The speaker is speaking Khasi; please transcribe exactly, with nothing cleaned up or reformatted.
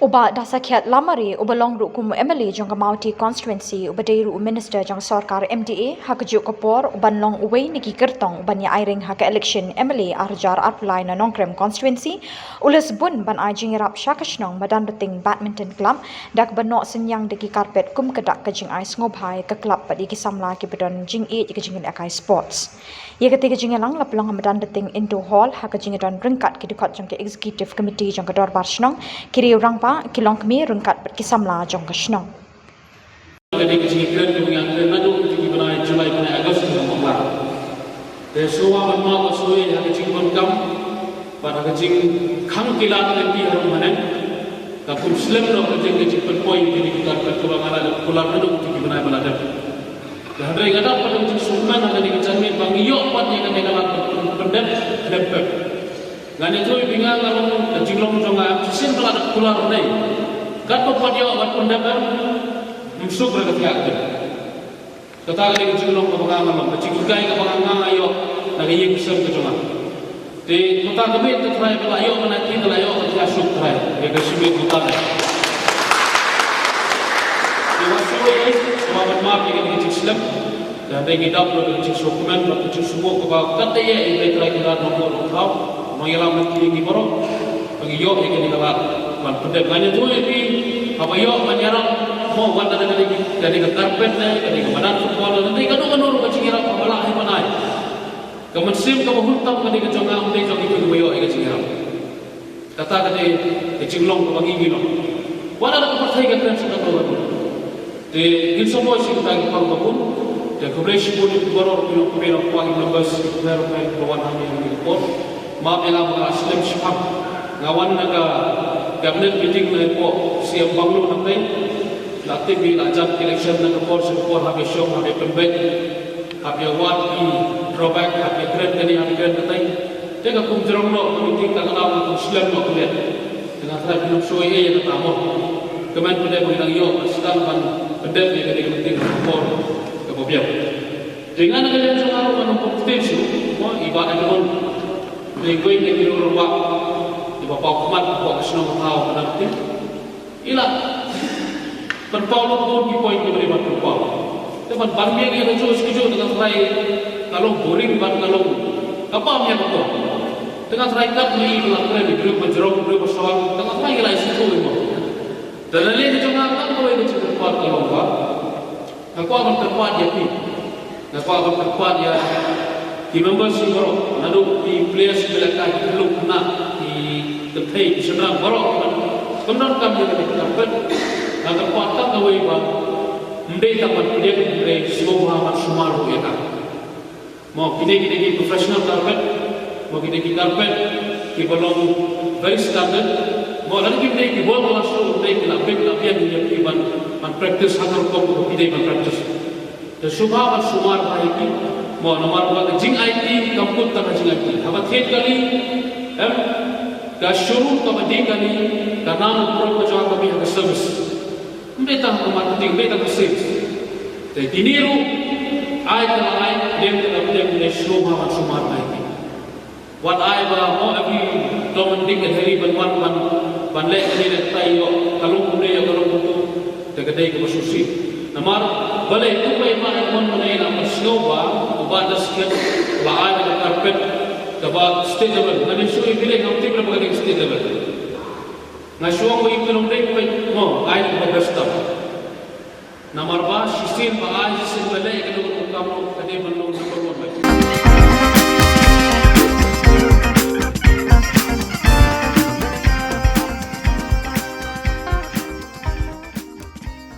U Bah Dasakhiat Lamare, uba long ruh kum u M L A jong ka Mawti Constituency, uba dei ruh u Minister jong ka sorkar M D A, ha kajuh ka por u ban long uwei na ki kyrtong u ban ïa aireng ha ka election M L A ar hajar arphew lai na Nongkrem Constituency, u la sbun ban ai jingïarap sha ka shnong Madanrting Badminton Club da kaba noh synñiang da ki carpet kum ka dak ka jingai sngewbha ïa ka club bad ïa ki samla kiba don jingïeit ïa ka jingïalehkai sports. Ïa katei ka jingïalang la pynlong ha Madanrting Indoor Hall ha ka jingïadon ryngkat ki dkhot jong ka Executive Committee jong ka Dorbar Shnong, ki riew rangbah, ki longkmie ryngkat bad ki samla jong ka shnong. Ka dei ka jingkren kaba ngi ïakren naduh ka bnai July, bnai August, ka jingkren. Te shuwa ban map, shuwa ha ka jingdonkam bad ha ka jingkhang ki lad lynti harum haneng, ka kum slem noh ka jing, ka jingpynpoi ïa kine ki carpet kaba nga la dep kular naduh ka bnai ba la dep. Te hynrei nga dap pat ka jingsngewkmen ha kane ka janmiet ba ngi ïoh pat ïa kane ka lad ban pyndep lem pep. Ngan ïathuh ïa phi, nga nga long, ka jinglong jong nga em shisien ba la dep kular ne. Katba pat ïoh ban pyndep em, ym suk re ka thiah ka jong. Kata ka dei ka jinglong kaba nga nga long, ka jinghikai kaba nga nga ïoh na ka ïing ka sem ka jong nga. Te mynta ka miet te Trai, ba la ïoh mynta te la ïoh ka thiah suk Trai ïa ka shimiet mynta ne. Te wat shuh ei, shuwa ban map ïa ka jingslem. Te hynrei ngi dap lut ka jingsngewkmen bad ka jingsngewnguh kaba katba ïa i Blei Trai Kynrad Nongbuh Nongthaw, Nongïalam lynti ïa ngi baroh. Ba ngi ïoh ïa kane ka lad ban pyndep. Ngan ïathuh ïa phi, haba ïoh ban ïarap, mo, wat la ka dei ka, ka dei ka carpet ne, ka dei ka madan football ne, ka dei kano kano ruh ka jingïarap kaba lah hi ban ai. Ka mynsiem kaba hun tam ka dei ka jong nga, ym dei jong kito kiba ïoh ïa ka jingïarap. Kata ka dei ka jinglong kaba ngi ngi long. Wat la ka pyrthei ka kren sa kata ka ruh. Te ngin sa poi sha kita ki pang ba bun. Te khublei shibun ïa phi baroh, ïa phi baroh ki members, ki kmie ruh kiba wan hangne ha kane ka por. Map ïa nga ba nga la slem shiphang. Nga wan na ka cabinet meeting na hapoh C M Bungalow na pdeng. La tip ïa la jan election na ka por sha ka por, hap ïa shong, hap ïa pynbeit, hap ïa wad ki drawback, hap ïa kren kane, hap ïa kren katai. Te ka kum jrong noh ka meeting, ka kynmaw ka kum slem noh ka dei. Te nga tharai phi nym shu ïa kata mo. Kmen phi dei ba ngi dang ïoh ka sdang ban pyndep ïa kane ka meeting ha ka por kaba biang. Te nga na ka liang jong nga ruh nga nym pynktien shuh mo, i Bah Edmund, i Bah Edmund, i Bah Edmund, iba paw khmat hapoh ka shnong ka thaw ka dang ktien. I la pynpaw lut bun ki point kiba dei ban pynpaw. Te ban ban biang ïa kajuh shi kajuh te nga tharai ka long boring bad ka long, ka bam ïa ka por. Te nga tharai kat ma i ba la kren, i briew ba jrong, i briew ba sawang, te nga tharai ngi la ïa sngewthuh ïa mo. Te na liang ka jong nga, kat kawei ka jingkyrpad ka long ba nga kwah ban kyrpad ïa phi. Nga kwah ban kyrpad ïa ki members baroh, naduh ki players, ki lehkai, ki khyllung khynnah, ki kynthei, ki shynrang baroh, kim donkam ïa kane ka carpet. Nga kyrpad tang kawei ba ym dei tang ban pdiang, hynrei sngewbha ban sumar ruh ïa ka. Mo, kine, kine ki professional carpet, mo, kine ki carpet kiba long very standard. Mo, lada kim dei ki world class ruh, ym dei, ki la bit la biang ïa ki ban, ban practice ha ka rukom kaba ki dei ban practice. Te sngewbha ban sumar bha ïa ki. Mo, namar ba ka jingaiti kam kut tang ka jingaiti. Haba thied kali, em, ka shuru kaba dih kali, ka nam ka prom ka jong ka mih ha ka service. Ym dei tang ka marketing, ym dei tang ka sales. Te kine ruh, ai te la ai, pdiang te la pdiang, ne sngewbha ban sumar bha ïa ki. Wat ai ba mo every Tom and Dick and Harry ban wan ban, ban leh kane leh katai, ïoh ka long kumne, ïoh ka long kumtu, te ka dei kaba sngewsih. Namar balei kumba i Bah Edmund mynne i la pynsngew ba u Bah Dasakhiat la ai da ka carpet kaba state level. Ngan ïa shu ïa phi leh, ngam tip leh ba ka dei state level. Nga shu ong ba i Bah Edmund dei kumba mo ai da kaba best tam. Namar ba shisien ba ai, shisien ba leh, ka dei ban long, ka dei ban long number one.